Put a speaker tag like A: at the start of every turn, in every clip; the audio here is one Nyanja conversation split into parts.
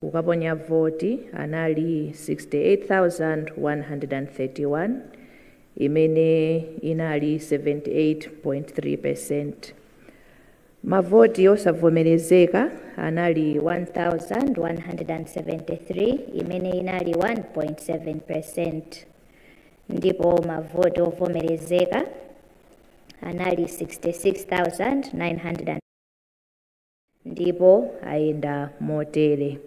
A: Kukaponya voti anali 68,131, imene inali 78.3%. Mavoti osavomerezeka anali
B: 1173, imene inali 1.7%, ndipo mavoti ovomerezeka anali 66,900
A: ndipo ayenda motere: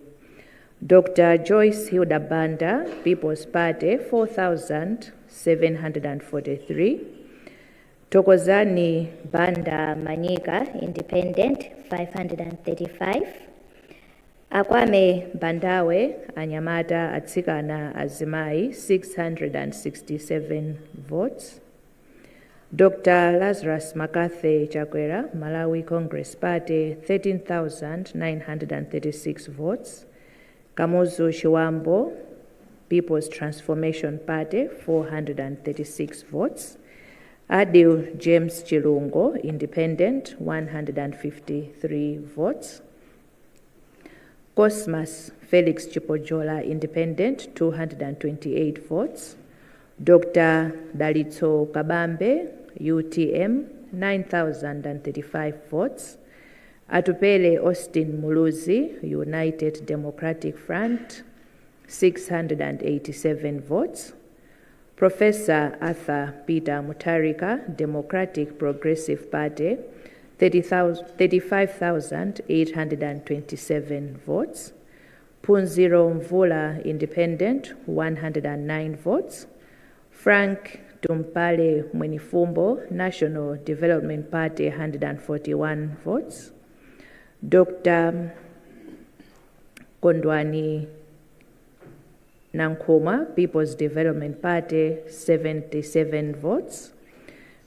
A: Dr Joyce Hilda Banda, People's Party, 4743. Thokozani
B: Banda Manyika, Independent, 535. Akwame
A: Bandawe, anyamata, atsikana, azimayi, 667 votes. Dr Lazarus McCarthy Chakwera, Malawi Congress Party, 13,936 votes. Kamuzu Chiwambo, People's Transformation Party, 436 votes. Adil James Chilungo, Independent, 153 votes. Cosmas Felix Chipojola, Independent, 228 votes. Dr Dalitso Kabambe, UTM, 9035 votes. Atupele Austin Muluzi, United Democratic Front, 687 votes. Professor Arthur Peter Mutharika, Democratic Progressive Party, 35,827 votes. Phunziro Mvula, Independent, 109 votes. Frank Tumpale Mwenifumbo, National Development Party, 141 votes. Dr. Kondwani Nankhumwa, People's Development Party, 77 votes.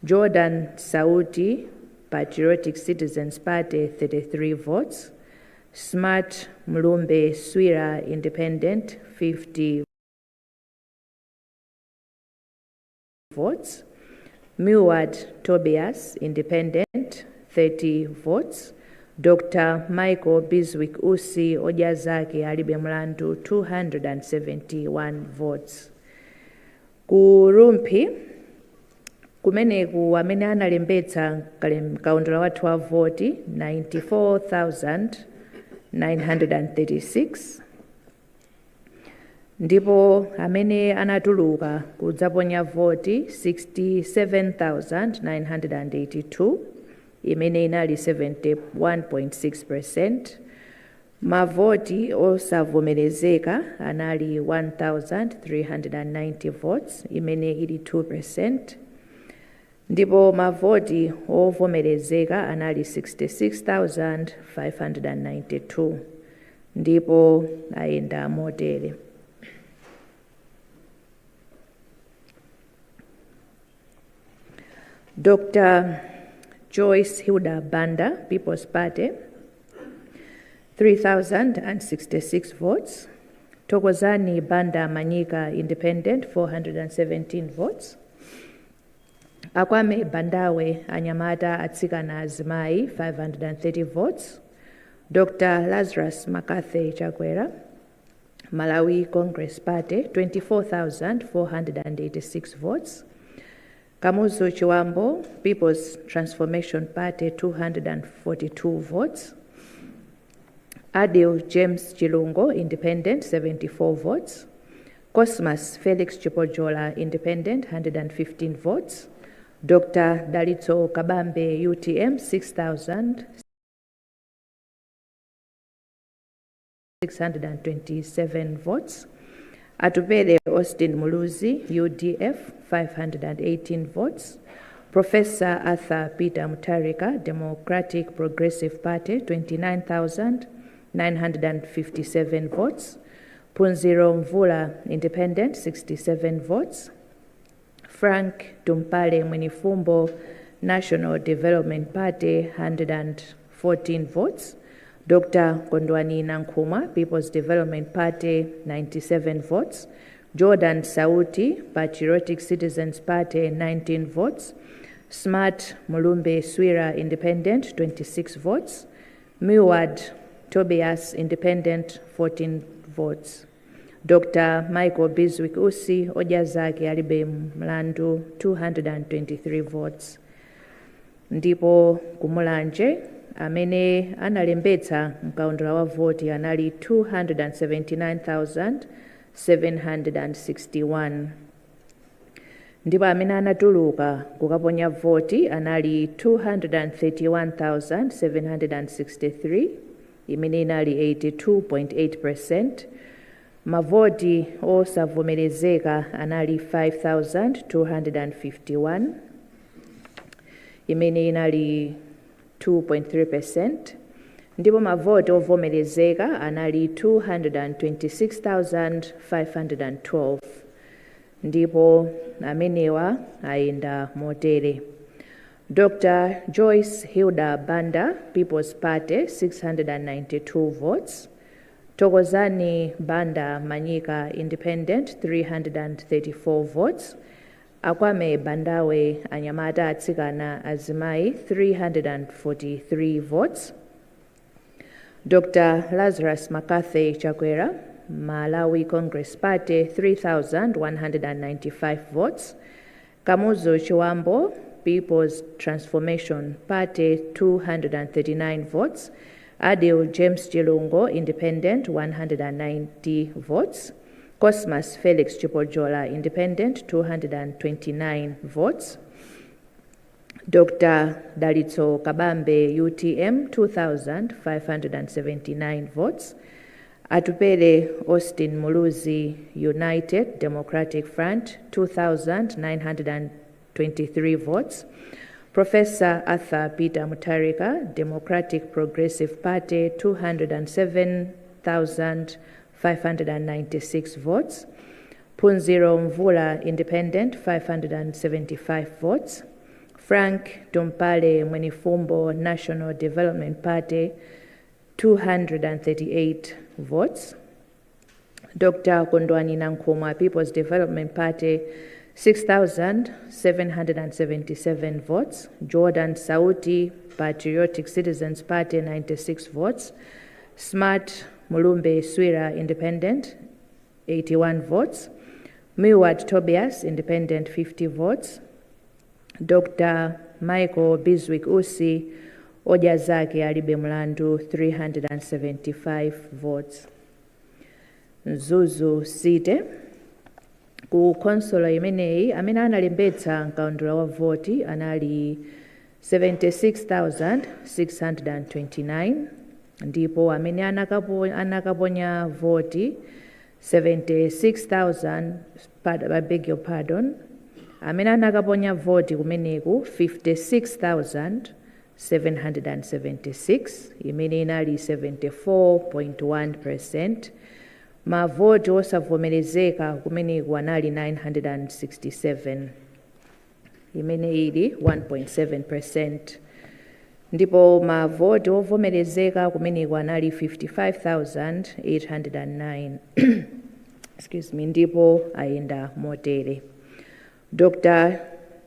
A: Jordan Sauti, Patriotic Citizens Party, 33 votes. Smart Mlumbe Swira, Independent, 50 votes. Milward Tobias, Independent, 30 votes. Dr. Michael Bizwick Usi, Odya Zake Alibe Mlandu, 271 votes. Ku Rumphi kumeneku, amene analembetsa kaundula wathu wa voti 94,936, ndipo amene anatuluka kudzaponya voti 67,982, imene inali 71.6%. Mavoti osavomerezeka anali 1390 votes, imene ili 2%, ndipo mavoti ovomerezeka anali 66,592, ndipo ayenda motere: Dr Joyce Hilda Banda, People's Party, 3066 votes. Thokozani Banda Manyika, Independent, 417 votes. Akwame Bandawe, anyamata, atsikana, azimayi, 530 votes. Dr Lazarus McCarthy Chakwera, Malawi Congress Party, 24,486 votes. Kamuzu Chiwambo, People's Transformation Party, 242 votes. Adil James Chilungo, Independent, 74 votes. Cosmas Felix Chipojola, Independent, 115 votes. Dr. Dalitso Kabambe, UTM, 6,627 votes. Atupele Austin Muluzi, UDF, 518 votes. Professor Arthur Peter Mutharika, Democratic Progressive Party, 29,957 votes. Phunziro Mvula, Independent, 67 votes. Frank Tumpale Mwenifumbo, National Development Party, 114 votes. Dr. Kondwani Nankhumwa, People's Development Party, 97 votes. Jordan Sauti, Patriotic Citizens Party, 19 votes. Smart Mulumbe Swira, Independent, 26 votes. Milward Tobias, Independent, 14 votes. Dr. Michael Bizwick Usi, Odya Zake Alibe Mlandu, 223 votes. Ndipo kumulanje amene analembetsa mkaundula wa voti anali 279,761, ndipo amene anatuluka kukaponya voti anali 231,763, imene inali 82.8. Mavoti osavomerezeka anali 5251, imene inali 2.3, ndipo mavoti ovomerezeka anali 226,512. Ndipo amenewa ayenda motere: Dr. Joyce Hilda Banda, People's Party, 692 votes. Thokozani Banda Manyika, Independent, 334 votes. Akwame Bandawe, anyamata, atsikana, azimayi, 343 votes. Dr. Lazarus McCarthy Chakwera, Malawi Congress Party, 3195 votes. Kamuzu Chibambo, People's Transformation Party, 239 votes. Adil James Chilungo, Independent, 190 votes. Cosmas Felix Chipojola, Independent, 229 votes. Dr. Dalitso Kabambe, UTM, 2,579 votes. Atupele Austin Muluzi, United Democratic Front, 2,923 votes. Professor Arthur Peter Mutharika, Democratic Progressive Party, 207,596 votes. Phunziro Mvula, Independent, 575 votes. Frank Tumpale Mwenifumbo, National Development Party, 238 votes. Dr. Kondwani Nankhumwa, People's Development Party, 6,777 votes. Jordan Sauti, Patriotic Citizens Party, 96 votes. Smart Mulumbe Swira, Independent, 81 votes. Milward Tobias, Independent, 50 votes. Dr. Michael Bizwick Usi, Odya Zake Alibe Mlandu, 375 votes. Mzuzu City, ku khonsolo imeneyi amene analembetsa mkaundula wa voti anali 76,629, ndipo amene anakaponya voti 76,000, I beg your pardon, amene anakaponya voti kumeneku 56,776, imene inali 74.1. Mavoti osavomerezeka kumeneku anali 967, imene ili 1.7, ndipo mavoti ovomerezeka kumeneku anali 55,809, excuse me. Ndipo ayenda motere: Dr.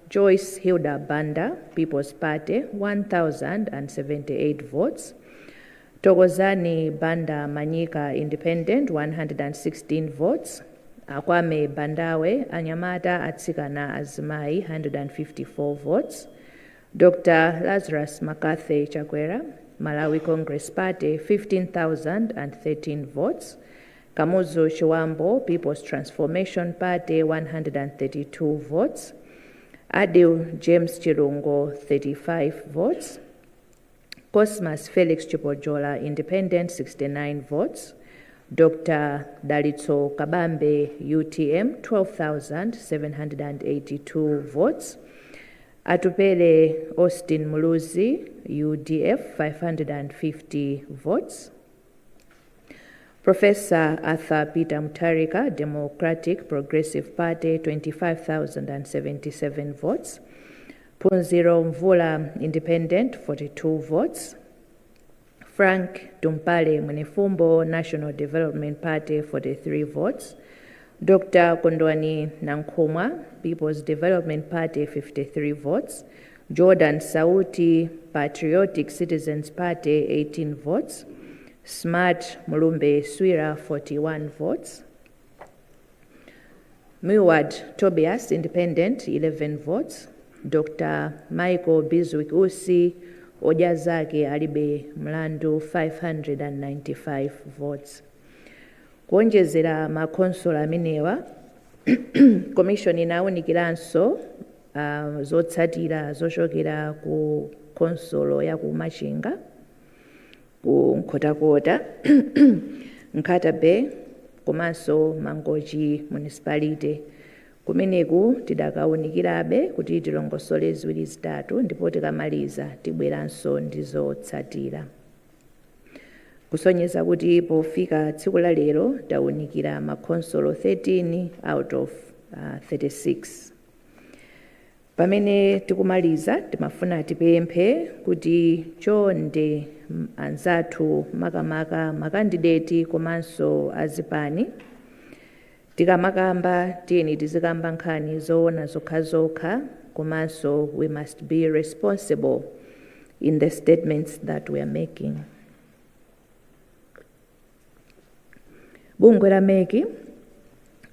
A: Joyce Hilda Banda, People's Party, 1078 votes. Thokozani Banda Manyika, Independent, 116 votes. Akwame Bandawe, anyamata, atsikana, azimayi, 154 votes. Dr. Lazarus McCarthy Chakwera, Malawi Congress Party, 15,013 votes. Kamuzu Chibambo, People's Transformation Party, 132 votes. Adil James Chilungo, 35 votes. Cosmas Felix Chipojola, Independent, 69 votes. Dr. Dalitso Kabambe, UTM, 12,782 votes. Atupele Austin Muluzi, UDF, 550 votes. Professor Arthur Peter Mutharika, Democratic Progressive Party, 25,077 votes. Phunziro Mvula, Independent, 42 votes. Frank Tumpale Mwenifumbo, National Development Party, 43 votes. Dr. Kondwani Nankhumwa, People's Development Party, 53 votes. Jordan Sauti, Patriotic Citizens Party, 18 votes. Smart Mulumbe Swira 41 votes, Milward Tobias, Independent, 11 votes, Dr. Michael Bizwick Usi, Odya Zake Alibe Mlandu, 595 votes. Kuonjezera makhonsolo amenewa, commission inawunikiranso zotsatira zochokera ku khonsolo ya ku Machinga, ku Nkhotakota, Nkhata Bay komanso Mangochi Municipality. Kumeneku tidakawunikirabe kuti tilongosole ziwiri zitatu, ndipo tikamaliza tibweranso ndi zotsatira, kusonyeza kuti pofika tsiku la lero tawunikira makhonsolo 13 out of 36. Pamene tikumaliza, timafuna tipemphe kuti chonde anzathu, makamaka makandideti komanso azipani, tikamakamba tiyeni tizikamba nkhani zoona zokhazokha, komanso we must be responsible in the statements that we are making. Bungwe la MEC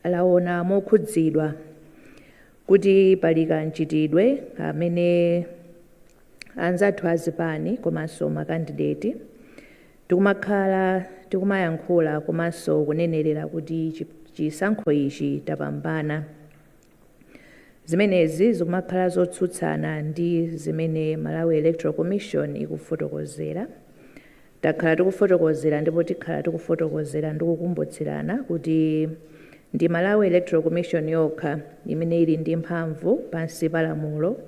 A: laona mokhudzidwa kuti pali kamchitidwe amene anzathu azipani komanso makandideti tikumakhala tikumayankhula komanso kunenerera kuti chisankho ichi tapambana. Zimenezi zikumakhala zotsutsana ndi zimene Malawi Electoral Commission ikufotokozera. Takhala tikufotokozera ndipo tikhala tikufotokozera ndi kukumbutsirana kuti ndi Malawi Electoral Commission yokha imene ili ndi mphamvu pansi pa lamulo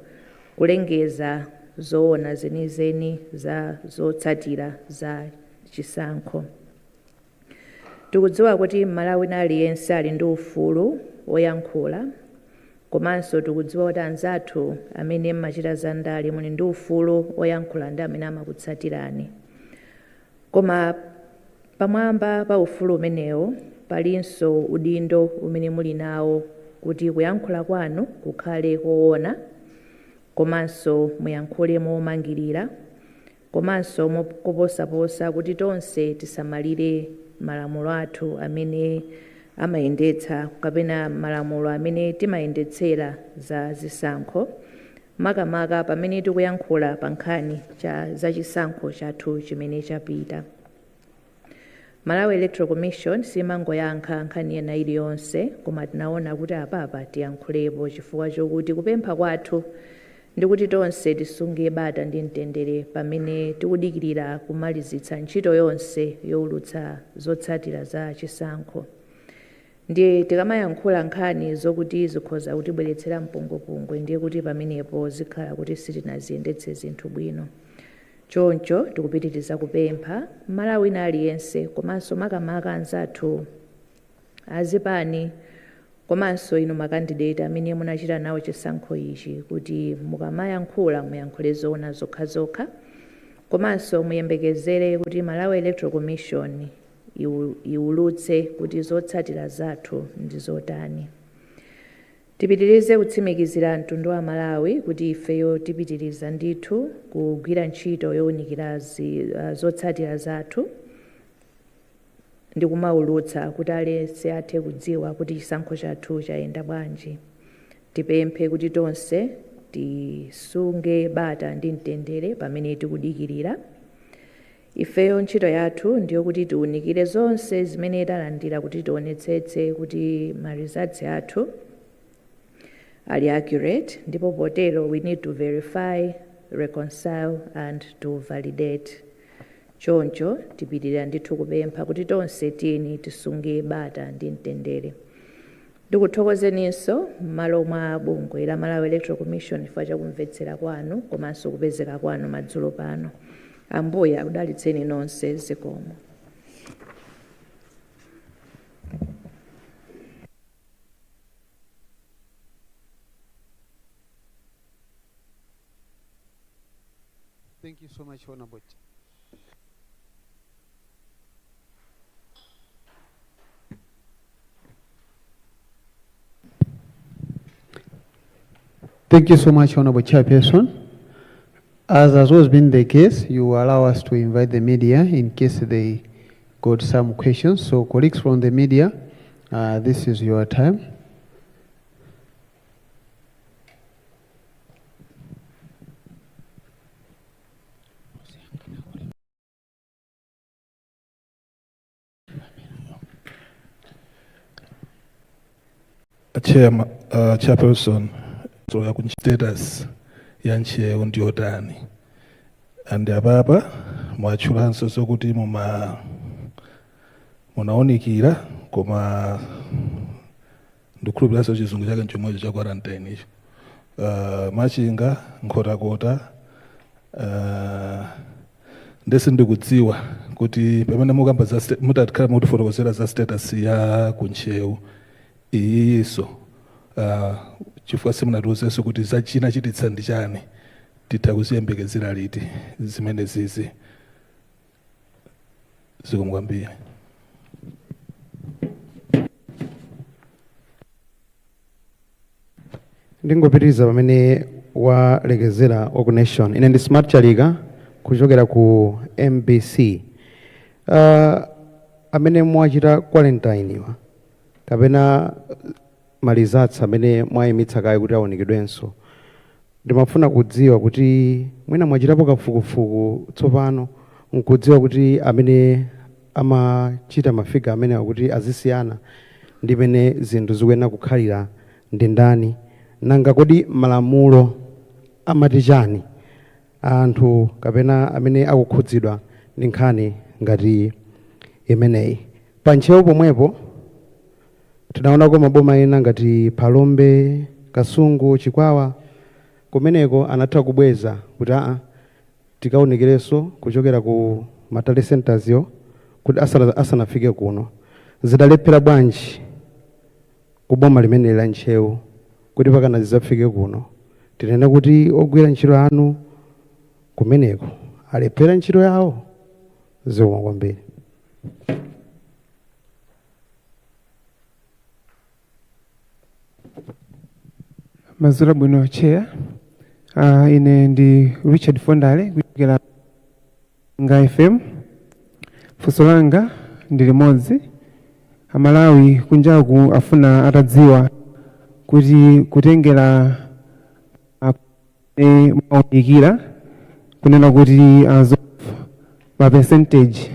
A: kulengeza zoona zenizeni za zotsatira za chisankho. Tikudziwa kuti Mmalawi aliyense ali ndi ufulu woyankhula, komanso tikudziwa kuti anzathu amene mmachita za ndale muli ndi ufulu woyankhula ndi amene amakutsatirani, koma pamwamba pa ufulu umenewo palinso udindo umene muli nawo kuti kuyankhula kwanu kukhale koona, komanso muyankhule momangirira, komanso koposaposa kuti tonse tisamalire malamulo athu amene amayendetsa kapena malamulo amene timayendetsera za zisankho, makamaka pamene tikuyankhula pa nkhani za chisankho chathu chimene chapita. Malawi Electoral Commission simangoyankha nkhani ina iliyonse, koma tinaona kuti apapa tiyankhulepo chifukwa chokuti kupempha kwathu ndikuti tonse tisunge bata ndi mtendere pamene tikudikirira kumalizitsa ntchito yonse yowulutsa zotsatira za chisankho. Ndiye tikamayankhula nkhani zokuti zikhoza kutibweretsera mpungwepungwe, ndiye kuti pamenepo zikhala kuti sitinaziyendetse zinthu bwino. Choncho tikupitiriza kupempha Mmalawi wina aliyense, komanso makamaka anzathu azipani komanso inu makandideti amene munachita nawo chisankho ichi, kuti mukamayankhula muyankhule zoona zokhazokha, komanso muyembekezere kuti Malawi Electoral Commission iwulutse kuti zotsatira zathu ndi zotani. Tipitirize kutsimikizira mtundu wa Malawi kuti ifeyo tipitiriza ndithu kugwira ntchito yowunikira zotsatira zathu ndi kumaulutsa kuti aliyense athe kudziwa kuti chisankho chathu chayenda bwanji. Tipemphe kuti tonse tisunge bata ndi mtendere pamene tikudikirira. Ifeyo ntchito yathu ndiyokuti tiwunikire zonse zimene talandira kuti tionetsetse kuti ma results athu ali accurate, ndipo potero we need to verify, reconcile and to validate. Choncho tipitirira ndithu kupempha kuti tonse tiyeni tisunge bata ndi mtendere. Ndikuthokozeninso m'malo mwa bungwe la Malawi Electoral Commission chifukwa chakumvetsera kwanu komanso kupezeka kwanu madzulo pano. Ambuye akudalitseni nonse. Zikomo.
C: Thank you so much, Honorable. Thank you so much, Honorable Chairperson. As has always been the case, you allow us to invite the media in case they got some questions. So colleagues from the media, this is your time.
D: Chair, Chairperson, so ya status ya Ntcheu ndiyotani? And apapa mwatchulanso zokuti muma munawunikira, koma ndikukhulupiriranso chizungu chake nchomwecho cha quarantine icho, Machinga, Nkhotakota, ndesi ndikudziwa kuti pamene mukamba za mutakhala mutifotokozera za status ya ku Ntcheu iyiso, chifukwa simunatiuzenso kuti zachina chititsa ndi chani, titha kuziyembekezera liti zimene zizi? Zikomo kwambiri.
E: Ndingopitiriza pamene walekezera waku Nation. Ine ndi Smart Chalika kuchokera ku MBC. Amene mwachita quarantine iwa kapena ma results amene mwayimitsa kaye kuti aonekedwenso, ndimafuna kudziwa kuti mwina mwachitapo kafukufuku tsopano nkudziwa kuti amene amachita ma figure amene akuti azisiyana ndi mene zinthu zikuyenera kukhalira ndi ndani? Nanga kodi malamulo amati chani anthu kapena amene akukhudzidwa ndi nkhani ngati imeneyi? Pa Ntcheu pomwepo tinaonako maboma ena ngati Phalombe, Kasungu, Chikwawa, kumeneko anatha kubweza kuti aa, tikaonekerenso kuchokera ku ma tally centers yo kuti asanafike kuno. Zidalephera bwanji kuboma limene la Ntcheu kuti pakana zidzafike kuno? Tinene kuti ogwira ntchito anu kumeneko alephera ntchito yawo? Zikomo kwambiri.
F: Madzulo bwino, Chair. Ine ndi Richard Fondale kuchokera nga FM. Funso langa ndi limodzi. Amalawi kunjaku afuna atadziwa kuti kutengera maunikira kunena kuti as of ma percentage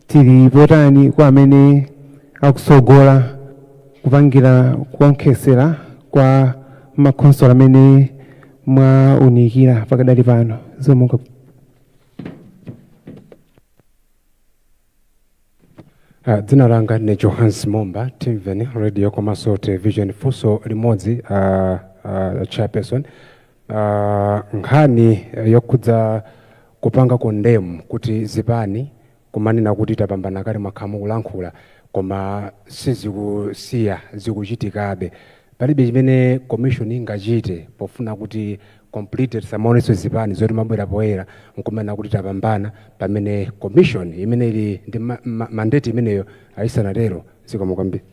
F: tili potani kwa amene akusogola kupangira kuonkhesera kwa makhonsolo amene mwaunikira pakadali pano? Zikomo.
G: Dzina langa ndine Johans Momba, Timveni Radio komanso Television. Funso limodzi, Chairperson. Nkhani yokhudza kupanga condemn kuti zipani kumanena kuti tapambana kale, mwakhala mukulankhula koma sizikusiya, zikuchitikabe. Palibe chimene commission ingachite pofuna kuti complete tisamaonenso zipani zoti mabwera poyera nkumanena kuti tapambana, pamene commission imene ili ndi mandate imeneyo ayisanatero? Zikomo kwambiri.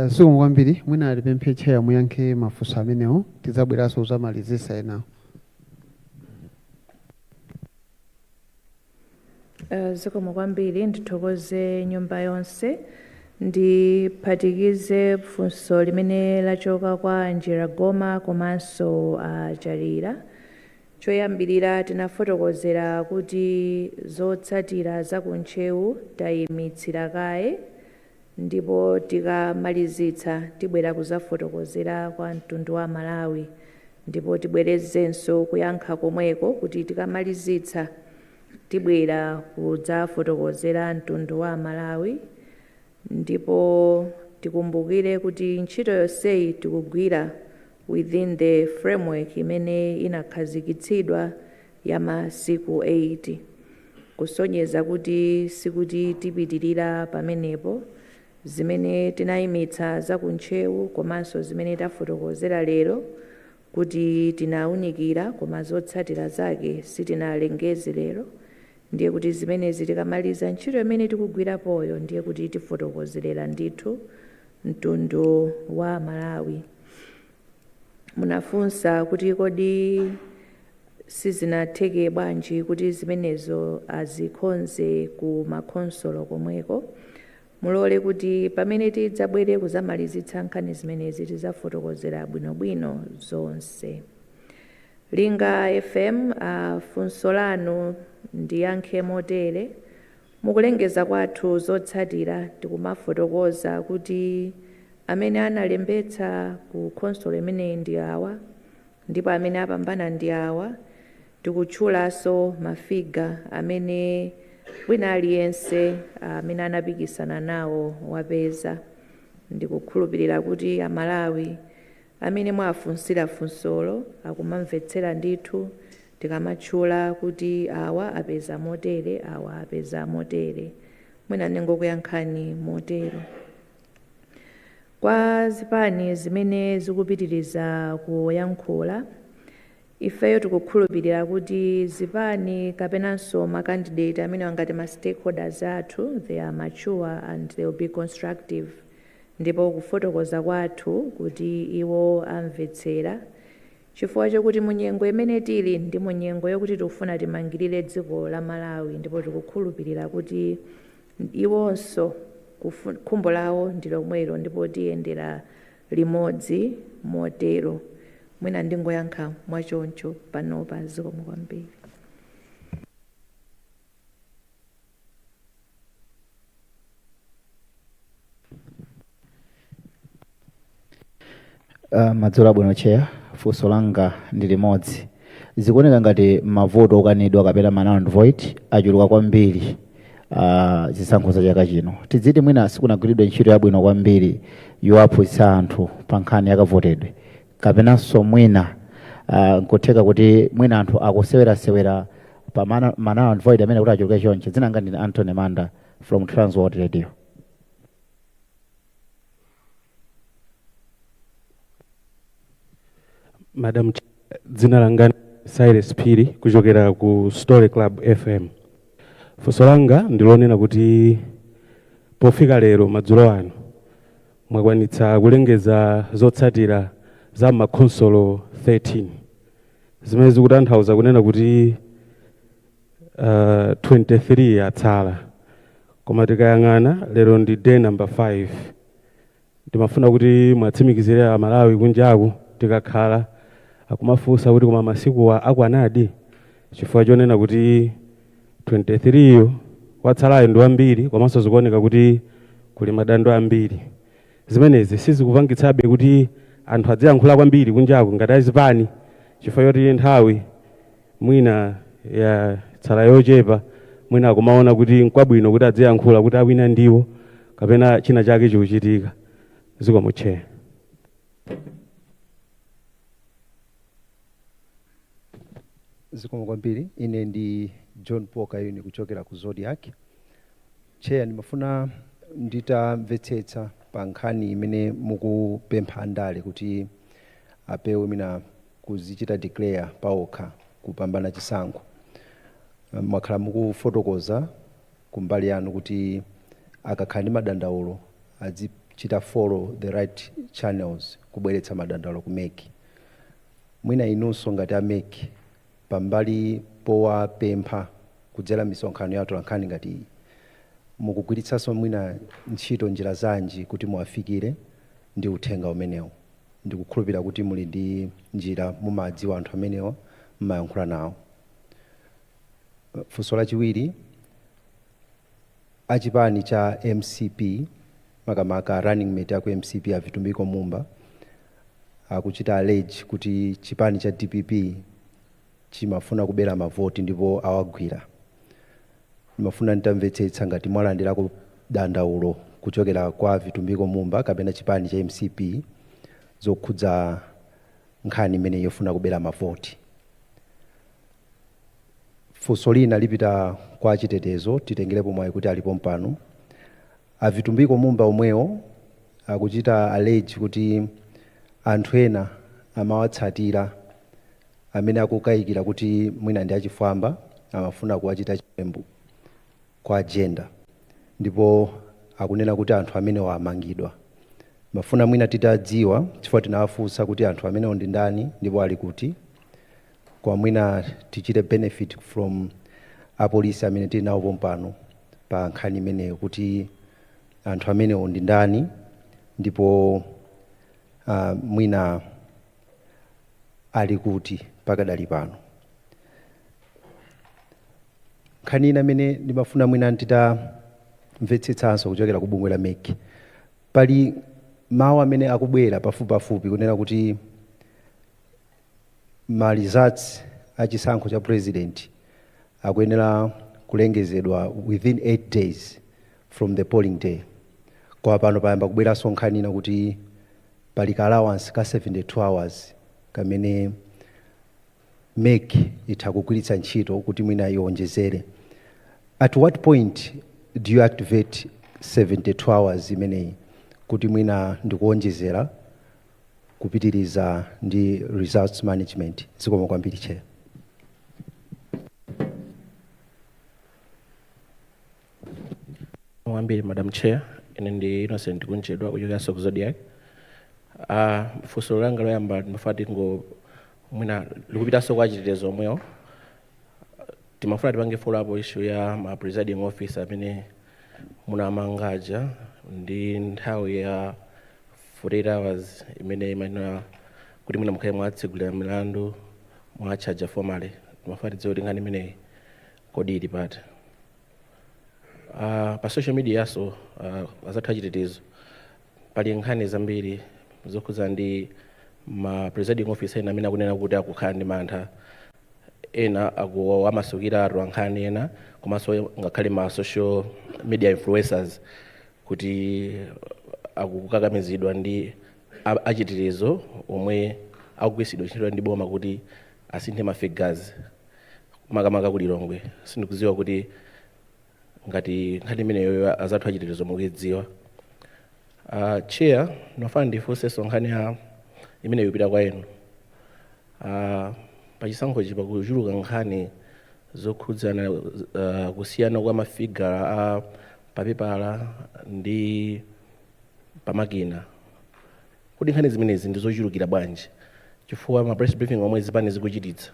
C: Zikomo kwambiri. Mwina alipemphe Chair muyankhe mafunso amenewo, tidzabweranso kuzamalizisa enawo.
A: Zikomo kwambiri. Ndithokoze nyumba yonse. Ndiphatikize funso limene lachoka kwa Njira Goma komanso Chalira. Choyambirira, tinafotokozera kuti zotsatira za ku Ntcheu tayimitsira kaye, ndipo tikamalizitsa tibwera kuzafotokozera kwa mtundu wa Malawi, ndipo tibwerezenso kuyankha komweko kuti tikamalizitsa tibwera kudzafotokozera mtundu wa Malawi. Ndipo tikumbukire kuti ntchito yonseyi tikugwira within the framework imene inakhazikitsidwa ya masiku 8, kusonyeza kuti sikuti tipitirira pamenepo. Zimene tinayimitsa za ku Ntcheu komanso zimene tafotokozera lero kuti tinawunikira koma zotsatira zake sitinalengeze lero, ndiye kuti zimenezi tikamaliza ntchito imene tikugwirapoyo, ndiye kuti tifotokozerera ndithu mtundu wa Malawi. Munafunsa kuti kodi Sizinatheke bwanji kuti zimenezo azikonze ku makhonsolo komweko? Mulole kuti pamene tidzabwere kuzamalizitsa nkhani zimenezi, tidzafotokozera bwinobwino zonse. Linga FM, funso lanu ndiyankhe motere: mukulengeza kwathu zotsatira, tikumafotokoza kuti amene analembetsa ku khonsolo imeneyi ndi awa, ndipo amene apambana ndi awa. Tikutchulanso ma figure amene wina aliyense amene anapikisana nawo wapeza. Ndikukhulupirira kuti Amalawi amene mwafunsira funsolo akumamvetsera ndithu tikamatchula kuti awa apeza motere, awa apeza motere. Mwina ndingokuyankhani motero. Kwa zipani zimene zikupitiriza kuyankhula, ifeyo tikukhulupirira kuti zipani kapenanso ma candidate amene angati ma stakeholders athu, they are mature and they will be constructive, ndipo kufotokoza kwathu kuti iwo amvetsera, chifukwa chokuti munyengo imene tili ndi munyengo yokuti tikufuna timangirire dziko la Malawi, ndipo tikukhulupirira kuti iwonso khumbo lawo ndi lomwelo, ndipo tiyendera limodzi motero. Mwina ndingoyankha mwachoncho panopa. Zikomo kwambiri.
H: Madzulo abwino, Chair. Funso langa ndi limodzi. Zikuoneka ngati mavoto okanidwa kapena ma null and void achuluka kwambiri zisankho za chaka chino. Tidziti mwina sikunagwiridwe ntchito yabwino kwambiri yowaphunzitsa anthu pa nkhani yakavotedwe, kapenanso mwina nkutheka kuti mwina anthu akusewerasewera pa ma null and void amene kuti achuluke chonchi? Dzina langa ndine Anthony Manda from Transworld Radio.
F: Madam, dzina langa Cyrus Phiri kuchokera ku Story Club FM. Funso langa ndilonena kuti pofika lero madzulo ano mwakwanitsa kulengeza zotsatira za makhonsolo 13, zimene zikutanthauza kunena kuti 23 atsala. Koma tikayang'ana lero ndi day number 5. Ndimafuna kuti mwatsimikizire Amalawi kunjaku, tikakhala akumafunsa kuti koma masikuwa akwanadi, chifukwa chonena kuti 23 yo watsalayo ndi wambiri, komanso zikuoneka kuti kuli madando ambiri. Zimenezi sizikupangitsabe kuti anthu adziyankhula kwambiri kunjaku ngati azipani, chifukwa choti nthawi mwina ya tsala yochepa, mwina akumaona kuti nkwabwino kuti adziyankhula kuti awina ndiwo kapena china chake chikuchitika? Zikomo, Chair.
I: Zikomo kwambiri. Ine ndi John Paul Kayuni kuchokera ku Zodiak. Chair, ndimafuna nditamvetsetsa pa nkhani imene mukupempha andale kuti apewe mina kuzichita declare paokha kupambana chisankho. Mwakhala mukufotokoza kumbali yanu kuti akakhala ndi madandaulo azichita follow the right channels kubweretsa madandaulo ku MEC. Mwina inunso ngati a MEC, pambali powapempha kudzera misonkhano ya atolankhani ngati iyi, mukugwiritsanso mwina ntchito njira zanji kuti muwafikire ndi uthenga umenewu? Ndikukhulupirira kuti muli ndi njira, mumadziwa anthu amenewa, mumayankhula nawo. Funso lachiwiri, achipani cha MCP, makamaka running mate aku MCP a Vitumbiko Mumba, akuchita allege kuti chipani cha DPP chimafuna kubera mavoti ndipo awagwira. Ndimafuna nditamvetsetsa ngati mwalandirako dandaulo kuchokera kwa Vitumbiko Mumba kapena chipani cha MCP zokhudza nkhani imene yofuna kubera mavoti. Funso lina lipita kwa chitetezo, titengerepo mwayi kuti alipo mpano. A Vitumbiko Mumba omwewo akuchita allege kuti anthu ena amawatsatira amene akukayikira kuti mwina ndi achifwamba, amafuna kuwachita chiwembu kwa agenda, ndipo akunena kuti anthu amenewo amangidwa. Mafuna mwina titadziwa, chifukwa tinawafunsa kuti anthu amenewo ndi ndani ndipo ali kuti. Kwa mwina tichite benefit from apolisi amene tili nawo pompano pa nkhani imeneyo, kuti anthu amenewo ndi ndani, ndipo mwina ali kuti pakadali pano. Nkhani ina imene ndimafuna mwina nditamvetsetsanso kuchokera ku bungwe la MEC, pali mawu amene akubwera pafupipafupi kunena kuti ma results a chisankho cha president akuyenera kulengezedwa within 8 days from the polling day, koma pano payamba kubweranso nkhani ina kuti pali ka allowance ka 72 hours kamene MEC itha kugwiritsa ntchito kuti mwina iwonjezere. At what point do you activate 72 hours imeneyi kuti mwina ndikuwonjezera kupitiriza ndi results management? Zikomo kwambiri, Chair.
J: Kwambiri, Madam Chair. Ine ndi Innocent Kunchedwa kuchokeranso ku Zodiak. Funso langa loyamba ndimafuna tingo mwina likupitanso kwa chitetezo omwewo. Timafuna tipange follow up issue ya ma presiding officer amene munamangaja ndi nthawi ya 48 hours imene imanena kuti mwina mukhale mwatsegulira milandu, mwachaja formally. Timafuna tidziwe kuti nkhani imeneyi kodi ili pati? Pa social media yaso, azathu achitetezo, pali nkhani zambiri zokhuza ndi ma presiding officer ena amene akunena kuti akukhala ndi mantha, ena amasukira atolankhani ena komanso ngakhale ma social media influencers kuti akukakamizidwa ndi achitetezo omwe akugwiritsidwa ntchito ndi boma kuti asinthe ma figures, makamaka ku Lilongwe. Sindikudziwa kuti ngati nkhani imeneyo azathu achitetezo mukuidziwa. Chair, ndimafuna ndifunsenso nkhani ya imene ikupita kwa inu. Pachisankhochi pakuchuluka nkhani zokhudzana kusiyana kwa mafigala a papepala ndi pamakina. Kodi nkhani zimenezi ndi zochulukira bwanji? Chifukwa ma press briefing omwe zipani zikuchititsa,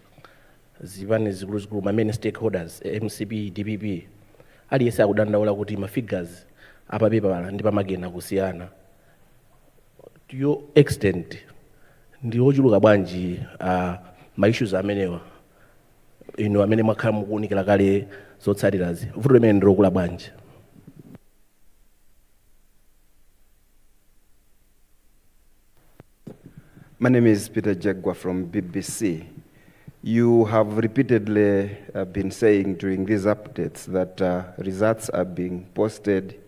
J: zipani zikuluzikulu, ma main stakeholders, MCP, DPP, aliyense akudandaula kuti ma figures apapepala ndi pamakina kusiyana. To your extent, ndi ochuluka bwanji ma issues amenewa? Inu amene mwakhala mukuwunikira kale zotsatirazi, vuto limene ndilokula bwanji?
K: My name is Peter Jegwa from BBC. You have repeatedly been saying during these updates that results are being posted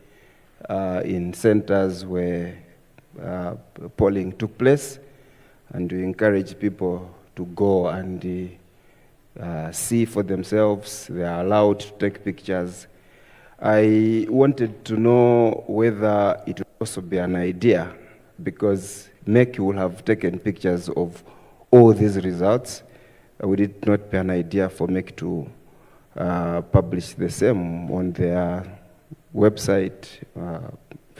K: in centers where polling took place, and we encourage people to go and see for themselves. They are allowed to take pictures. I wanted to know whether it would also be an idea, because MEC will have taken pictures of all these results. Would it not be an idea for MEC to publish the same on their website,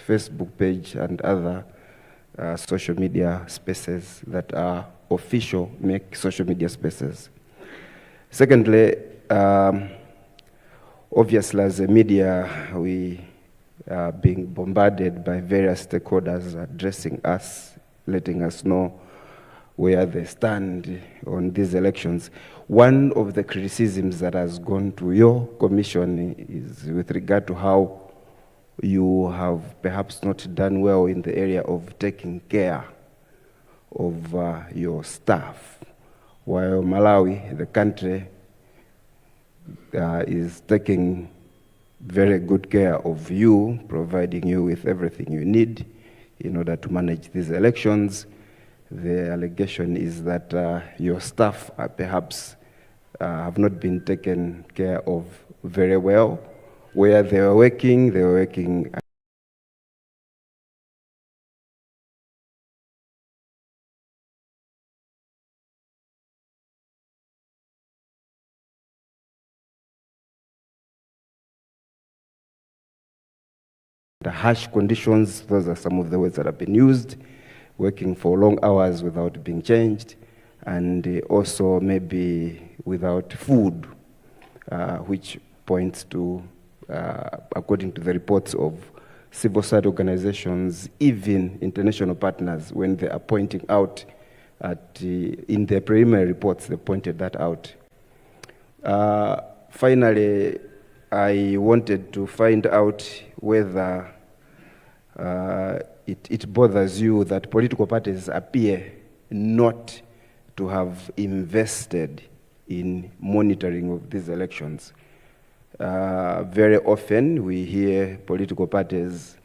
K: Facebook page, and other social media spaces that are official MEC social media spaces? Secondly, obviously as a media, we are being bombarded by various stakeholders addressing us, letting us know where they stand on these elections. One of the criticisms that has gone to your commission is with regard to how you have perhaps not done well in the area of taking care of your staff. While Malawi, the country, is taking very good care of you, providing you with everything you need in order to manage these elections, the allegation is that your staff are perhaps have not been taken care of very well. Where they were working the harsh conditions. Those are some of the words that have been used, working for long hours without being changed. and also maybe without food, which points to, according to the reports of civil society organizations, even international partners, when they are pointing out in their preliminary reports, they pointed that out. Finally, I wanted to find out whether it bothers you that political parties appear not to have invested in monitoring of these elections. Very often we hear political parties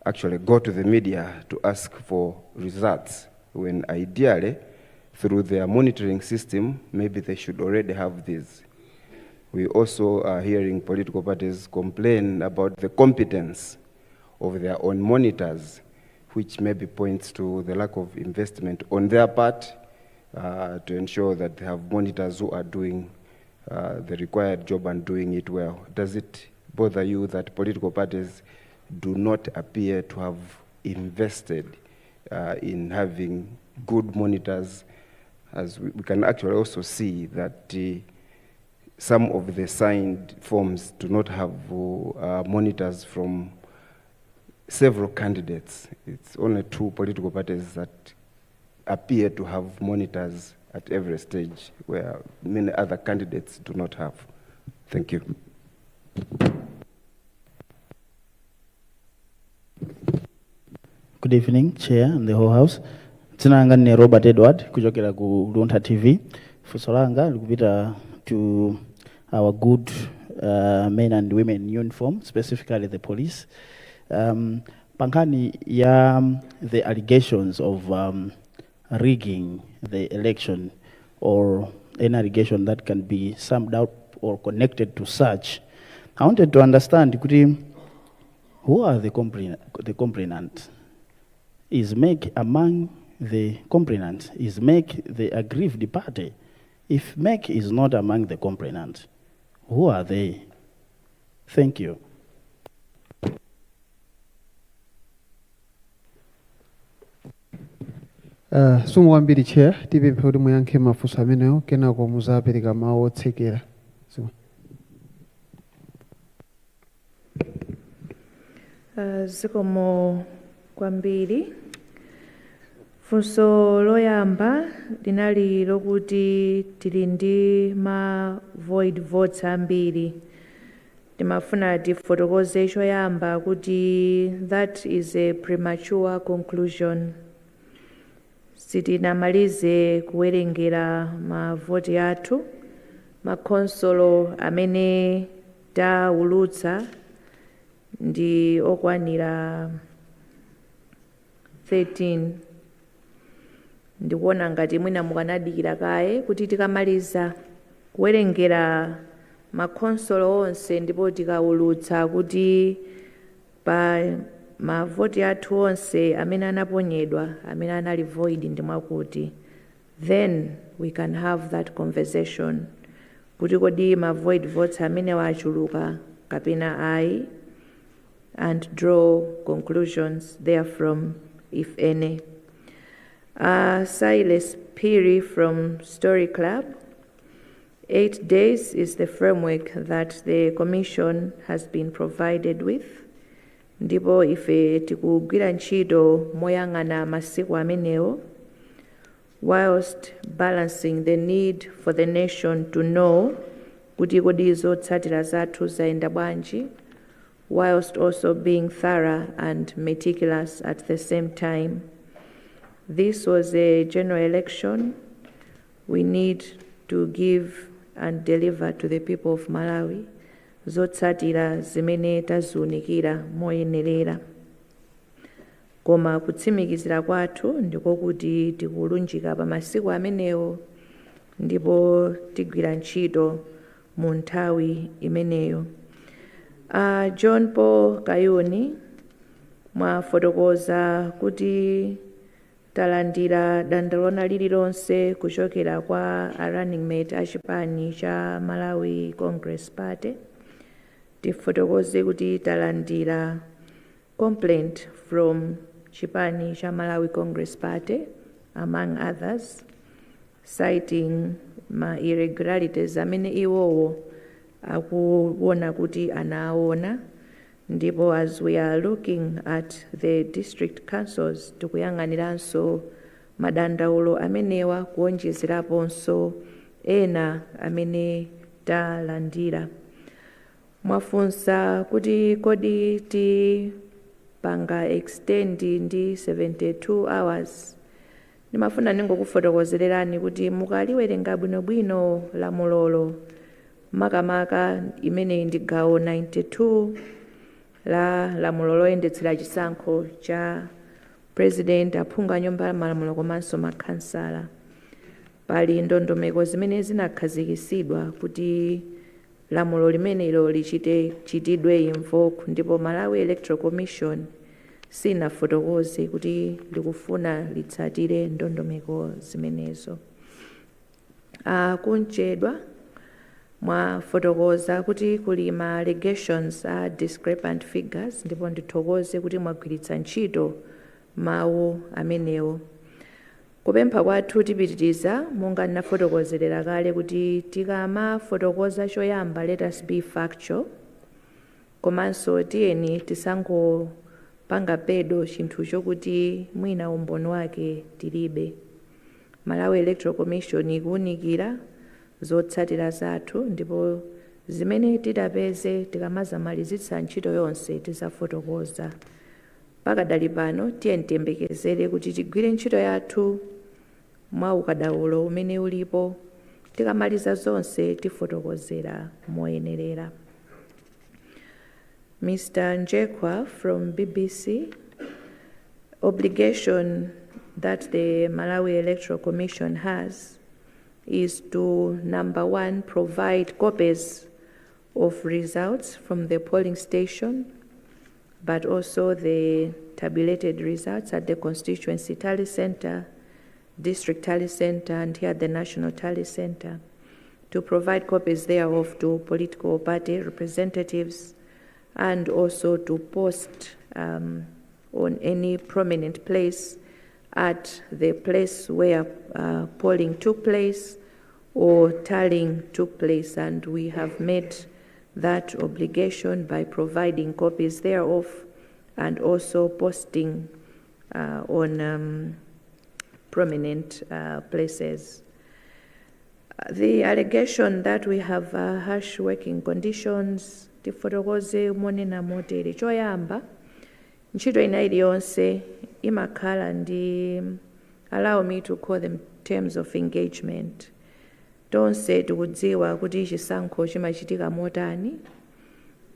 K: actually go to the media to ask for results, when ideally, through their monitoring system, maybe they should already have these. We also are hearing political parties complain about the competence of their own monitors, which maybe points to the lack of investment on their part to ensure that they have monitors who are doing the required job and doing it well. Does it bother you that political parties do not appear to have invested in having good monitors, as we can actually also see that some of the signed forms do not have monitors from several candidates? It's only two political parties that appear to have monitors at every stage, where many other candidates do not have. Thank you.
L: Good evening, Chair and the whole house. Dzina langa ndine Robert Edward kuchokera ku Luntha TV. Funso langa likupita to our good men and women in uniform, specifically the police. Pankhani ya the allegations of rigging the election or any allegation that can be summed up or connected to such, I wanted to understand kuti who are the complainants? Is MEC among the complainants? Is MEC the aggrieved party? If MEC is not among the complainants, who are they? Thank you.
C: Zikomo kwambiri, Chair. Tipemphe kuti muyankhe mafunso amenewo, kenako muzapereka mawu otsekera. Zikomo.
A: Zikomo kwambiri. Funso loyamba linali lokuti tili ndi ma void votes ambiri. Timafuna tifotokoze choyamba kuti that is a premature conclusion. Sitinamalize kuwerengera mavoti athu. Makhonsolo amene tawulutsa ndi okwanira 13. Ndikuona ngati mwina mukanadikira kaye kuti tikamaliza kuwerengera makhonsolo onse ndipo tikawulutsa kuti pa mavoti athu onse amene anaponyedwa, amene anali void ndi mwakuti, then we can have that conversation kuti kodi ma void votes amene wachuluka kapena ayi, and draw conclusions therefrom, if any. Silas Piri from Story Club. 8 days is the framework that the Commission has been provided with. Ndipo ife tikugwira ntchito moyang'ana masiku amenewo, whilst balancing the need for the nation to know kuti kodi zotsatira zathu zayenda bwanji, whilst also being thorough and meticulous at the same time. This was a general election. We need to give and deliver to the people of Malawi zotsatira zimene taziwunikira moyenerera. Koma kutsimikizira kwathu ndikokuti tikulunjika pa masiku amenewo ndipo tigwira ntchito mu nthawi imeneyo. John Paul Kayuni, mwafotokoza kuti talandira dandaulo lililonse kuchokera kwa a running mate a chipani cha Malawi Congress Party. Tifotokoze kuti talandira complaint from chipani cha Malawi Congress Party, among others. Citing ma irregularities amene iwowo akuona kuti anaona. Ndipo as we are looking at the district councils, tikuyang'aniranso madandaulo amenewa kuonjezeraponso ena amene talandira. Mwafunsa kuti kodi tipanga extend ndi 72 hours. Ndimafuna ningokufotokozererani kuti mukaliwerenga bwinobwino lamulolo, makamaka imeneyi ndi gawo 92 la lamulo loyendetsera chisankho cha President, aphungu a Nyumba ya Malamulo komanso makhansala, pali ndondomeko zimene zinakhazikitsidwa kuti lamulo limenelo lichite chitidwe invoke, ndipo Malawi Electoral Commission sinafotokoze kuti likufuna litsatire ndondomeko zimenezo. Kunchedwa mwafotokoza kuti kuli ma allegations a discrepant figures, ndipo ndithokoze kuti mwagwiritsa ntchito mawu amenewo. Kupempha kwathu, tipitiriza monga ndinafotokozerera kale kuti tikamafotokoza, choyamba let us be factual, komanso tiyeni tisangopanga peddle chinthu chokuti mwina umboni wake tilibe. Malawi Electoral Commission ikuwunikira zotsatira zathu, ndipo zimene titapeze tikamazamalizitsa ntchito yonse tizafotokoza. Pakadali pano tiyeni tiyembekezere kuti tigwire ntchito yathu mwa ukadaulo umene ulipo. Tikamaliza zonse tifotokozera moyenerera. Mr. Njekwa from BBC, obligation that the Malawi Electoral Commission has is to, number one, provide copies of results from the polling station, but also the tabulated results at the constituency tally center, district tally center, and here at the national tally center, to provide copies thereof to political party representatives and also to post on any prominent place at the place where polling took place or tallying took place, and we have met that obligation by providing copies thereof and also posting on prominent places. The allegation that we have harsh working conditions, tifotokoze monena motere. Choyamba, ntchito ina iliyonse imakhala ndi, allow me to call them, terms of engagement. Tonse tikudziwa kuti chisankho chimachitika motani.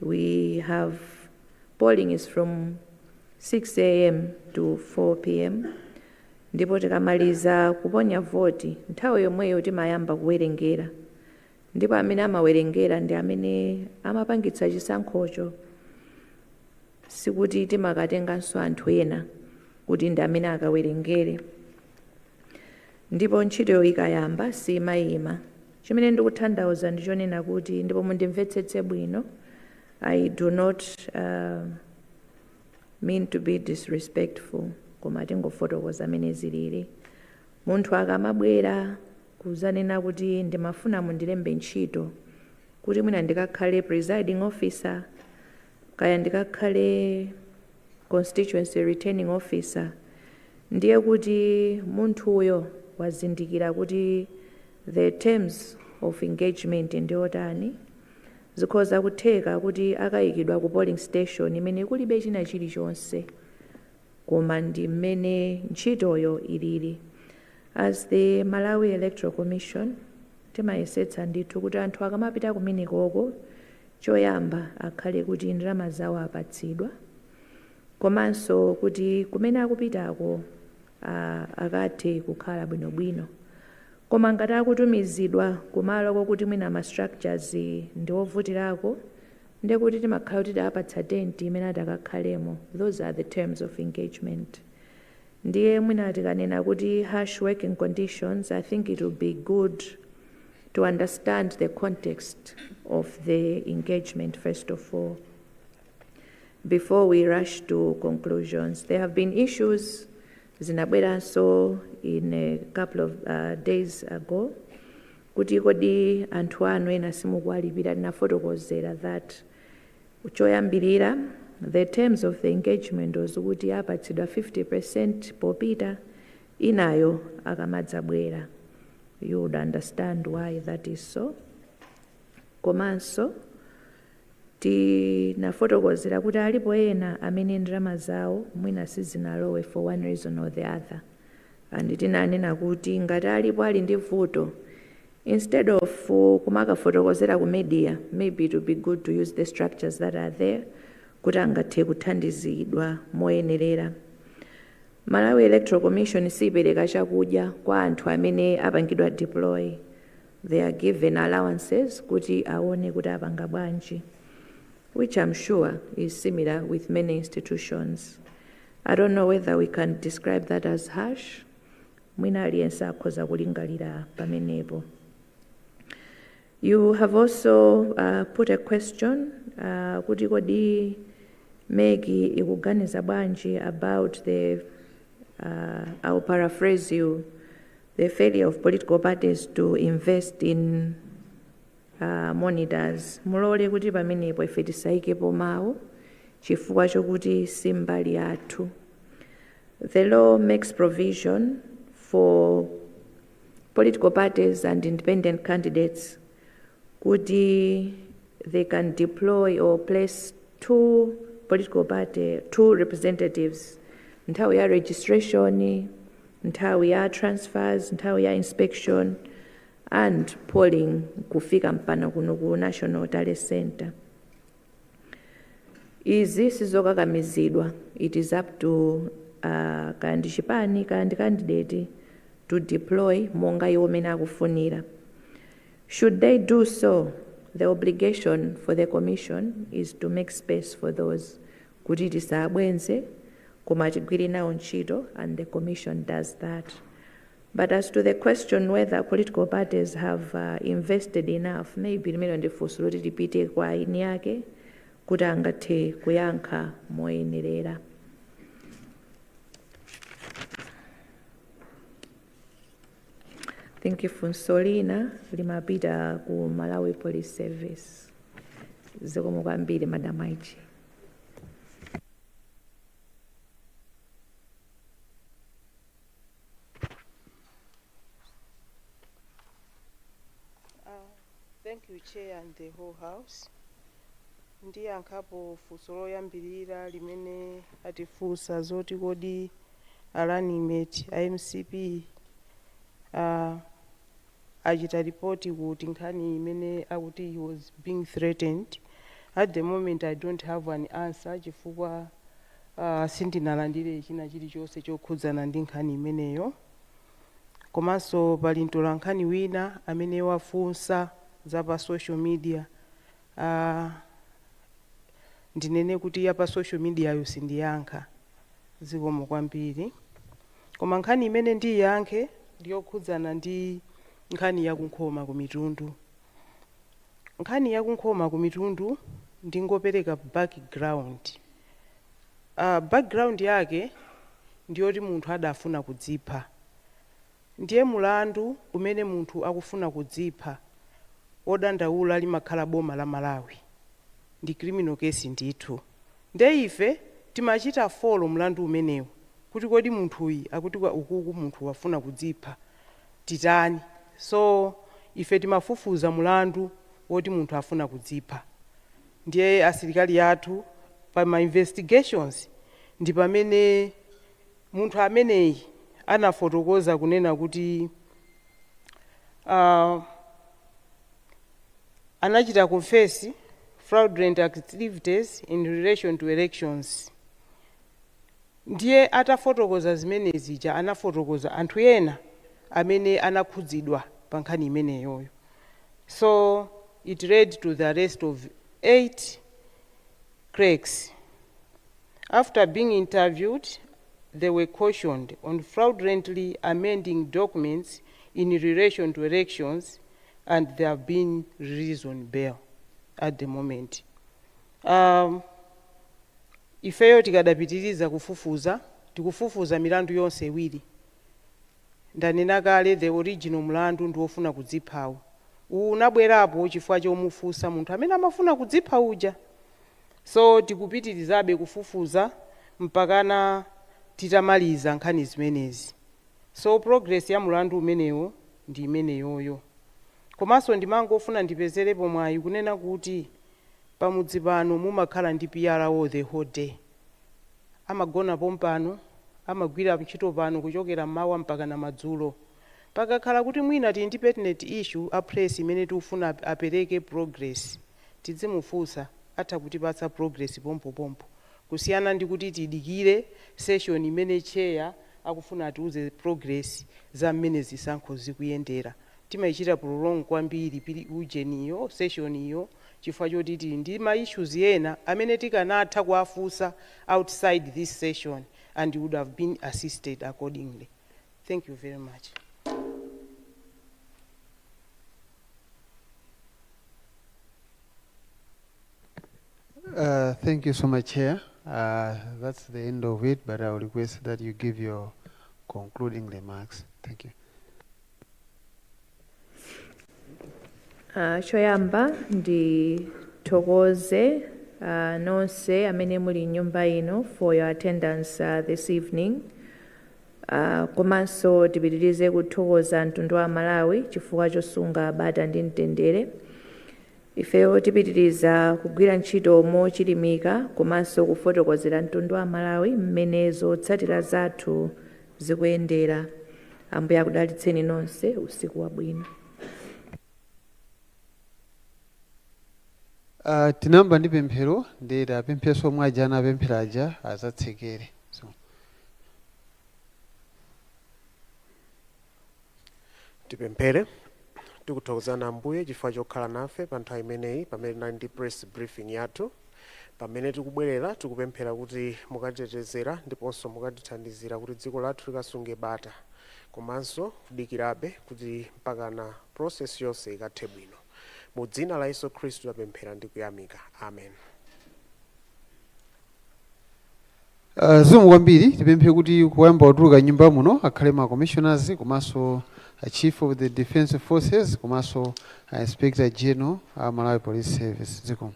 A: We have polling is from 6 a.m. to 4 p.m., ndipo tikamaliza kuponya voti, nthawi yomweyo timayamba kuwerengera, ndipo amene amawerengera ndi amene amapangitsa chisankhocho. Sikuti timakatenganso anthu ena kuti ndi amene akawerengere. Ndipo ntchitoyo ikayamba simayima. Chimene ndikutanthauza ndi chonena kuti, ndipo mundimvetsetse bwino, I do not mean to be disrespectful, koma tingofotokoza amene zilili. Munthu akamabwera kuzanena kuti ndimafuna mundilembe ntchito kuti mwina ndikakhale presiding officer, kaya ndikakhale constituency returning officer, ndiye kuti munthuyo wazindikira kuti the terms of engagement ndi otani. Zikhoza kutheka kuti akayikidwa ku polling station imene kulibe china chilichonse, koma ndi mmene ntchitoyo ilili. As the Malawi Electoral Commission, timayesetsa ndithu kuti anthu akamapita kumenekoko, choyamba akhale kuti ndalama zawo apatsidwa, komanso kuti kumene akupitako akathe kukhala bwinobwino. Koma ngati akutumizidwa kumalo kokuti mwina ma structures ndi ovutirako, ndekuti timakhala kuti tiapatsa tenti imene atakakhalemo. Those are the terms of engagement. Ndiye mwina tikanena kuti harsh working conditions, I think it will be good to understand the context of the engagement first of all before we rush to conclusions. There have been issues zimene zinachitika, Zinabweranso in a couple of days ago kuti kodi anthu anu ena simukuwalipira. Tinafotokozera that choyambirira, the terms of the engagement was kuti apatsidwa 50% popita, inayo akamadzabwera. You would understand why that is so. Komanso tinafotokozera kuti alipo ena amene ndalama zawo mwina sizinalowe for one reason or the other, and tinanena kuti ngati alipo ali ndi vuto, instead of kumakafotokozera ku media, maybe it would be good to use the structures that are there kuti angathe kuthandizidwa moyenerera. Malawi Electoral Commission sipereka chakudya kwa anthu amene apangidwa deploy. They are given allowances kuti aone kuti apanga bwanji, which I'm sure is similar with many institutions. I don't know whether we can describe that as harsh. Mwina aliyense akhoza kulingalira pamenepo. You have also put a question kuti kodi MEC ikuganiza bwanji about the, I'll paraphrase you, the failure of political parties to invest in monitors. Mulole kuti pamenepo ife tisayikepo mawu chifukwa chokuti si mbali yathu. The law makes provision for political parties and independent candidates kuti they can deploy or place two political party, two representatives nthawi ya registration, nthawi ya transfers, nthawi ya inspection and polling, kufika mpaka kuno ku National Tally Center. Izi sizokakamizidwa. It is up to kaya ndi chipani, kaya ndi candidate, to deploy monga iwo mene akufunira. Should they do so, the obligation for the commission is to make space for those kuti tisabwenze koma tigwire nawo ntchito, and the commission does that. But as to the question whether political parties have invested enough, maybe limene ndi funso loti tipite kwa eni yake kuti angathe kuyankha moyenerera. Think funso lina limapita ku Malawi Police Service. Zikomo kwambiri, Madam IG.
M: Thank you, Chair and the whole House. Ndiyankhapo funso loyambirira limene atifunsa zoti kodi a running mate a MCP achita ripoti kuti nkhani imene akuti he was being threatened. At the moment I don't have an answer chifukwa sindinalandire china chilichonse chokhudzana ndi nkhani imeneyo. Komanso pali mtolankhani wina amene wafunsa za pa social media. Ndinene kuti ya pa social media yo sindiyankha, zikomo kwambiri. Koma nkhani imene ndiyankhe ndiyokhudzana ndi nkhani yakunkhoma ku Mitundu. Nkhani yakunkhoma ku Mitundu, ndingopereka background. Background yake ndiyoti munthu adafuna kudzipha. Ndiye mulandu umene munthu akufuna kudzipha, wodandaula limakhala boma la Malawi, ndi criminal case ndithu. Nde ife timachita follow mlandu umenewu kuti kodi munthuyi akuti ukuku munthu wafuna kudzipha, titani? So ife timafufuza mulandu woti munthu afuna kudzipha. Ndiye asilikali athu pa ma investigations ndi pamene munthu ameneyi anafotokoza kunena kuti anachita confess fraudulent activities in relation to elections. Ndiye atafotokoza zimenezija, anafotokoza anthu ena amene anakhudzidwa pa nkhani imeneyoyo. So it led to the arrest of eight clerks. After being interviewed, they were cautioned on fraudulently amending documents in relation to elections, and they have been released on bail at the moment. Ifeyo tikadapitiriza kufufuza. Tikufufuza milandu yonse iwiri. Ndanena kale, the original mlandu ndi wofuna kudziphawo. Uwu unabwerapo chifukwa chomufunsa munthu amene amafuna kudzipha uja. So tikupitirizabe kufufuza mpakana titamaliza nkhani zimenezi. So progress ya mulandu umenewo ndi imeneyoyo. Komanso ndimangofuna ndipezerepo mwayi kunena kuti pamudzi pano mumakhala ndi PRO the whole day. Amagona pompano, amagwira ntchito pano kuchokera mmawa mpaka na madzulo. Pakakhala kuti mwina tili ndi pertinent issue a press imene tikufuna apereke progress, tidzimufunsa, atha kutipatsa progress pompopompo, kusiyana ndi kuti tidikire session imene chair akufuna atiuze progress za mmene zisankho zikuyendera. Timayichita prolong kwambiri pili ujeniyo session iyo chifukwa choti tili ndi ma issues ena amene tikanatha kuwafunsa outside this session and would have been assisted accordingly. Thank you very much.
C: Thank you so much, Chair. That's the end of it, but I will request that you give your concluding remarks. Thank you.
A: Choyamba ndithokoze nonse amene muli mnyumba ino for your attendance this evening. Komanso tipitirize kuthokoza mtundu wa Malawi chifukwa chosunga bata ndi mtendere. Ifeyo tipitiriza kugwira ntchito mochilimika komanso kufotokozera mtundu wa Malawi mmene zotsatira zathu zikuyendera. Ambuye akudalitseni nonse. Usiku wabwino.
C: Tinayamba ndi pemphero, ndi tapempheso omwe aja anapemphera aja azatsekere. So.
N: Tipemphere. Tikuthokozani Ambuye chifukwa chokhala nafe pa nthawi imeneyi pamene tinali ndi press briefing yathu. Pamene tikubwerera, tikupemphera kuti mukatitetezera ndiponso mukatithandizira kuti dziko lathu likasunge bata, komanso kudikirabe kuti mpakana process yonse ikathe bwino. Mu dzina la Yesu Khristu tapemphera ndi kuyamika, amen.
C: Zikomo kwambiri. Tipemphe kuti kuyamba kutuluka nyumba muno akhale ma commissioners komanso a Chief of the Defence Forces komanso a Inspector General a Malawi Police Service. Zikomo.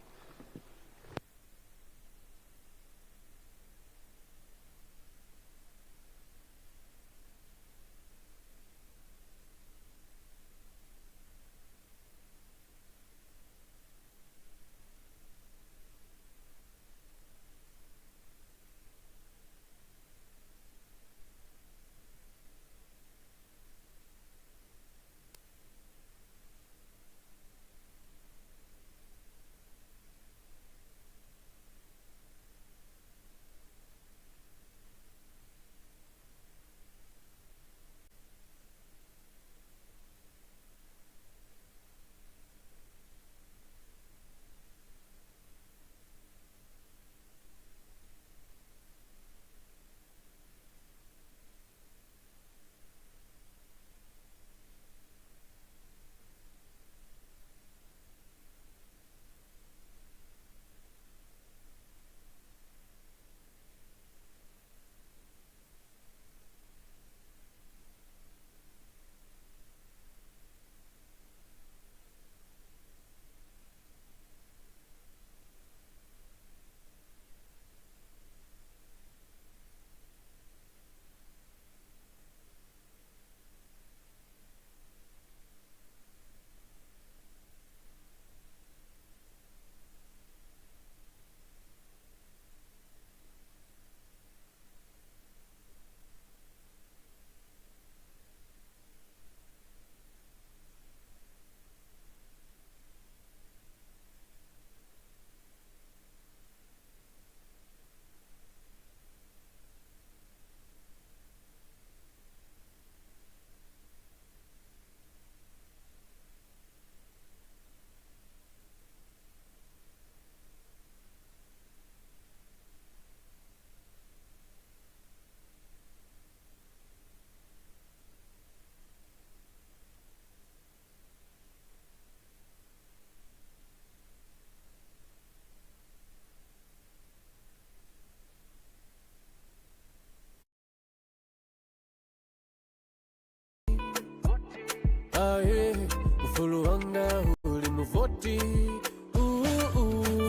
O: Aye, ufulu wanga uli muvoti.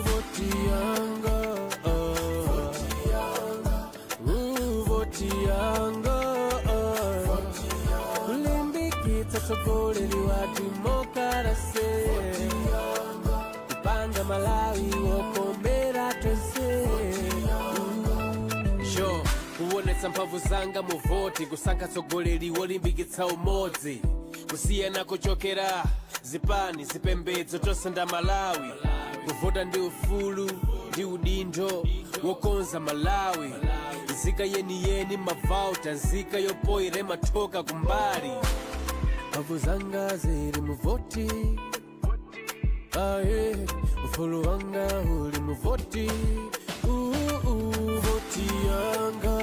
O: Voti yanga. Voti yanga. Kulimbikitsa utsogoleri wa demokarase, kupanga Malawi wokomera tonse.
P: Sure, kuonetsa mphamvu zanga mu voti, kusankha tsogoleri wolimbikitsa umodzi, kusiyana kuchokera zipani, zipembedzo, tonse nda Malawi. Kuvota ndi ufulu ndi udindo wokonza Malawi. Nzika yeniyeni mavauta, nzika yopoyera imathoka kumbali.
O: Mphamvu zanga zili muvoti. Aye, ufulu wanga uli muvoti. Voti yanga.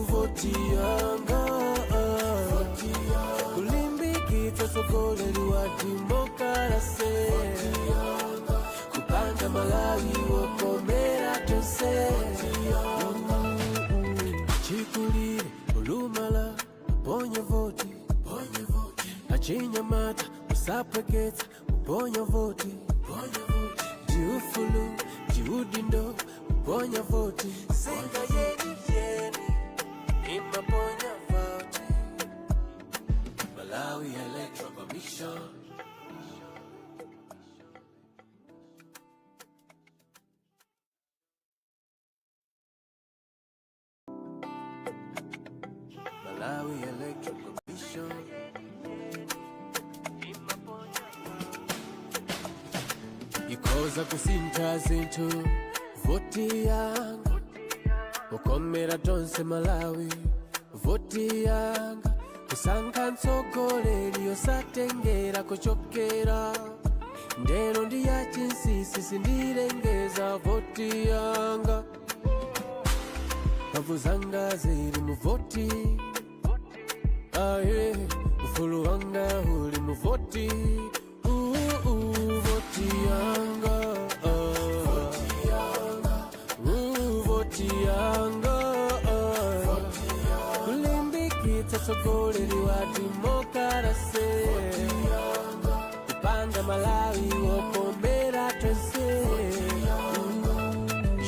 O: Voti yanga. Kulimbikitsa utsogoleri wa demokarase, kupanga Malawi wokomera tonse. Chikulire, olumala, uponye voti. Achinyamata, usapweketsa, uponya voti. Ndiufulu ndiudindo, uponya voti. Nzika yeni yeni imaponya voti. Malawi Electoral Commission. Malawi Electoral Commission. Ikhoza kusintha zinthu voti yanga, ukomera tonse Malawi. Voti yanga, kusankha mtsogoleri osatengera kuchokera. Ndeno ndi ya chinsinsi, sindilengeza voti yanga. Mphamvu zanga zili mu voti. Aye, ufulu wanga uli mu voti. Voti yanga. Voti yanga. Kulimbikitsa utsogoleri wa demokarase, kupanga Malawi wokomera tonse.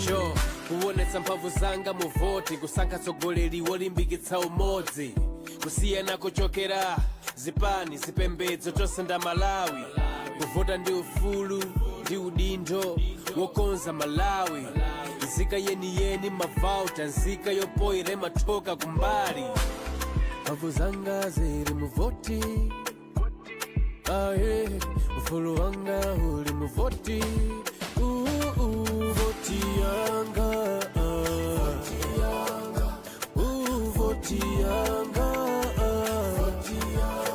P: Sure, kuonetsa mphamvu zanga mu voti, kusankha tsogoleri wolimbikitsa umodzi, kusiyana kuchokera zipani, zipembedzo, tonse nda Malawi. Kuvota ndi ufulu ndi udindo wokonza Malawi. Nzika yeniyeni mavauta, nzika yopoyera imathoka kumbali.
O: Mphamvu zanga zili mu voti. Aye, ufulu wanga uli mu voti. Voti yanga. Voti yanga.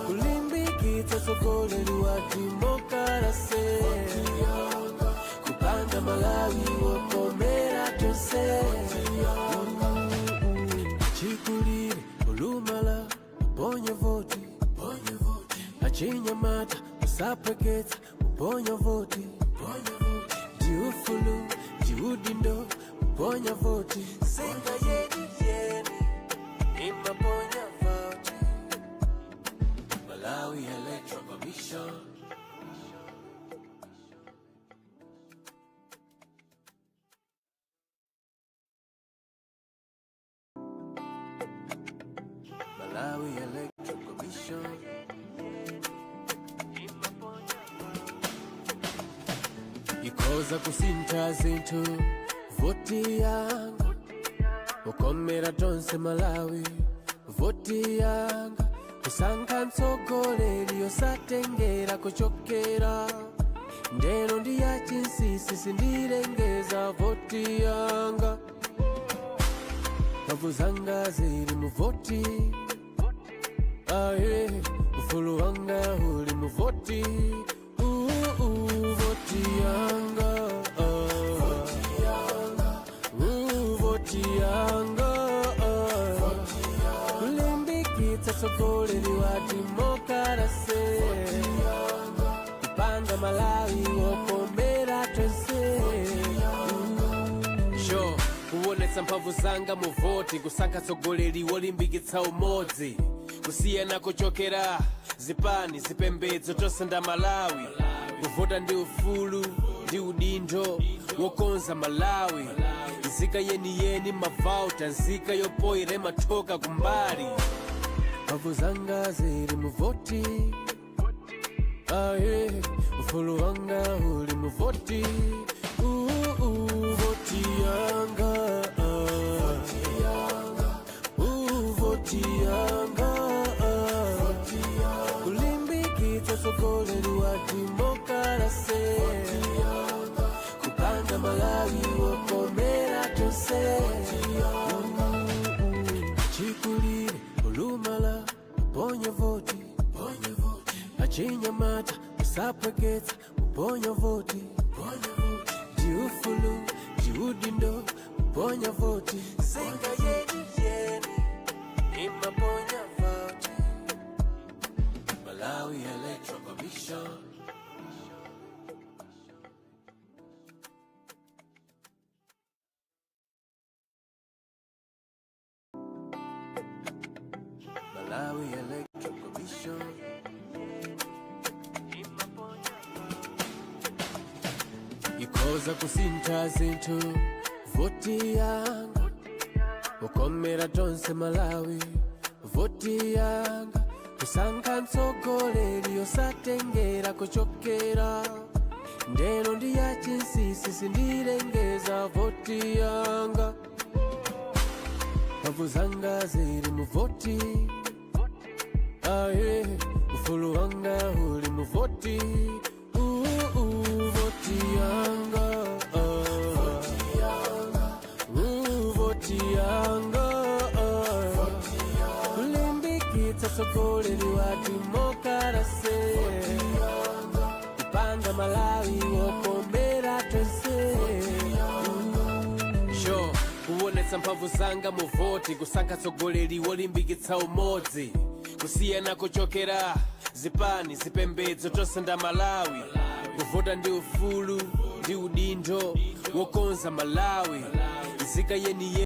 O: Kulimbikitsa utsogoleri wa demokarase, kupanga Malawi wokomera tonse. Chikulire, olumala, uponye voti. Achinyamata, usapweketsa, uponya voti. Ndiufulu ndiudindo, uponya voti. Nzika yeni yeni imaponya voti. Malawi Electoral Commission. Malawi Electoral Commission. Ikhoza kusintha zinthu voti yanga, ukomera tonse Malawi. Voti yanga, kusankha mtsogoleri osatengera kuchokera. Ndeno ndi ya chinsinsi, sindilengeza voti yanga. Mphamvu zanga zili mu voti. Aye, ufulu wanga uli mu voti. Voti yanga. Voti yanga. Kulimbikitsa tsogoleri wa demokarase, kupanga Malawi wokomera tonse.
P: Sure, kuonetsa mphamvu zanga mu voti, kusankha tsogoleri wolimbikitsa umodzi, Kusiyana kuchokera zipani, zipembedzo, tonse nda Malawi. Kuvota ndi ufulu ndi udindo wokonza Malawi. Nzika yeniyeni mavauta, nzika yopoyera imathoka kumbali. Mphamvu zanga zili muvoti, aye, ufulu wanga uli muvoti. Voti yanga, voti yanga, kulimbikitsa utsogoleri wa demokalase, kupanga Malawi wokomera tonse. Chikulire, olumala, ponya voti. Achinyamata, musapweketsa kuponya voti. Ndiufulu ndiudindo kuponya voti. Nzika yeni yeni imaponya voti. Malawi Electoral Commission. Malawi Electoral Commission. Ikhoza kusintha zinthu voti yanga, ukomera tonse Malawi. Voti yanga, kusankha mtsogoleri osatengera kuchokera ndeno ndi ya chinsinsi, sindilengeza voti yanga. Mphamvu zanga zili mu voti, aye, ufulu wanga uli mu voti. Voti yanga, voti yanga, kulimbikitsa utsogoleri wa demokalase, kupanga Malawi wokomera tonse. Sure, kuonetsa mphamvu zanga mu voti, kusankha tsogoleri wolimbikitsa umodzi, kusiyana kuchokera zipani, zipembedzo, tonse nda Malawi. Kuvota ndi ufulu ndi udindo wokonza Malawi. Nzika yeniye.